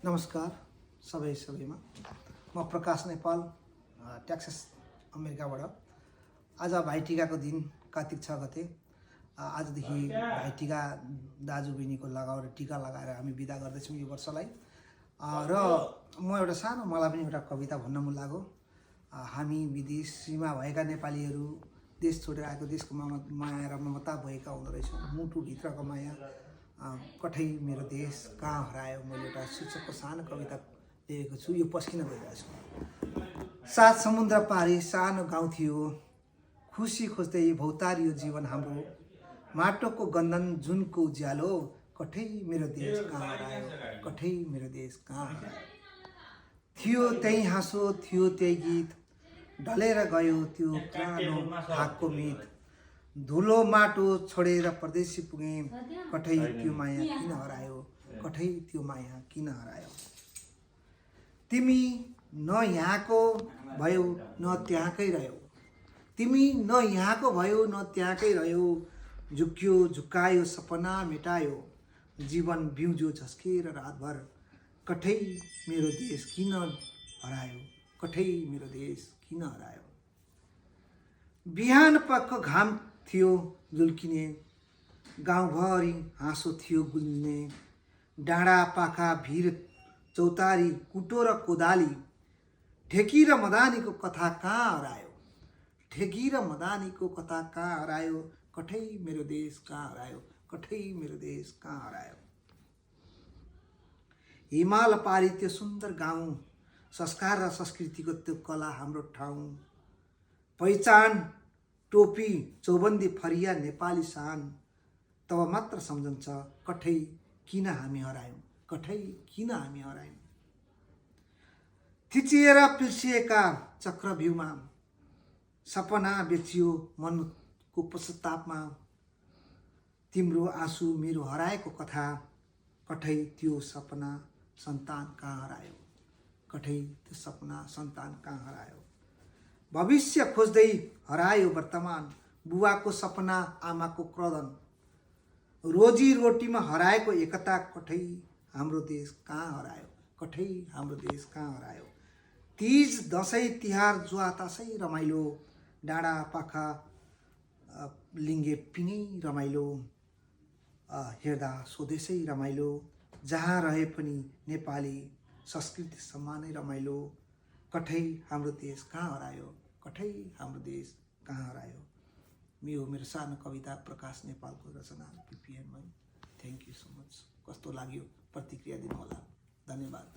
नमस्कार सबैमा म प्रकाश नेपाल टेक्सास अमेरिकाबाट। आज भाइटिकाको दिन कार्तिक 6 गते। आजदेखि भाइटिका दाजुबहिनीको लगाएर टिका लगाएर हामी बिदा गर्दैछौँ यो वर्षलाई। र म एउटा सानो मलाई पनि एउटा कविता भन्न मन लाग्यो। हामी विदेशीमा भएका नेपालीहरू देश छोडेर आएको देशको माया र ममता भएका हुँदो रहेछौँ। मुटुभित्रको माया कठै मेरो देश कहाँ हरायो। मैले एउटा शीर्षकको सानो कविता लेखेको छु, यो पस्किन गइरहेको छु। 7 समुद्र पारी सानो गाउँ थियो, खुसी खोज्दै भौतारियो जीवन हाम्रो। माटोको गन्धन जुनको उज्यालो, कठै मेरो देश कहाँ हरायो, कठै मेरो देश कहाँ हरायो। थियो त्यही हाँसो, थियो त्यही गीत, ढलेर गयो त्यो पुरानो भागको मित। धुलो माटो छोडेर परदेशी पुगे, कठै त्यो माया किन हरायो, कठै त्यो माया किन हरायो। तिमी न यहाँको भयो न त्यहाँकै रह्यौ, तिमी न यहाँको भयो न त्यहाँकै रह्यौ। झुक्यो झुक्कायो सपना मेटायो, जीवन बिउजो झस्केर रातभर। कठै मेरो देश किन हरायो, कठै मेरो देश किन हरायो। बिहान पखको घाम थियो झुल्किने, गाउँभरि हाँसो थियो गुल्ने। डाँडा पाखा भिर चौतारी कुटो र कोदाली, ठेकी र मदानीको कथा कहाँ हरायो, ठेकी र मदानीको कथा कहाँ हरायो। कठै मेरो देश कहाँ हरायो, कठै मेरो देश कहाँ हरायो। हिमाल पारी त्यो सुन्दर गाउँ, संस्कार र संस्कृतिको त्यो कला हाम्रो ठाउँ। पहिचान टोपी चौबन्दी फरिया नेपाली शान, तब मात्र सम्झन्छ कठै किन हामी हरायौँ, कठै किन हामी हरायौँ। थिचिएर पिल्सिएका चक्रव्यूहमा, सपना बेचियो मनको पश्चातापमा। तिम्रो आँसु मेरो हराएको कथा, कठै त्यो सपना सन्तान कहाँ हरायो, कठै त्यो सपना सन्तान कहाँ हरायो। भविष्य खोज्दै हरायो वर्तमान, बुवाको सपना आमाको क्रदन। रोजी रोटीमा हराएको एकता, कठै हाम्रो देश कहाँ हरायो, कठै हाम्रो देश कहाँ हरायो। तीज दसैँ तिहार जुवातासै रमाइलो, डाँडा पाखा लिङ्गे पिङै रमाइलो। हेर्दा स्वदेशै रमाइलो, जहाँ रहे पनि नेपाली संस्कृति सम्मानै रमाइलो। कठै हाम्रो देश कहाँ हरायो, कठै हाम्रो देश कहाँ हरायो। यो मेरो सानो कविता प्रकाश नेपालको रचना PPM। Thank you so much. कस्तो लाग्यो प्रतिक्रिया दिनुहोला। धन्यवाद।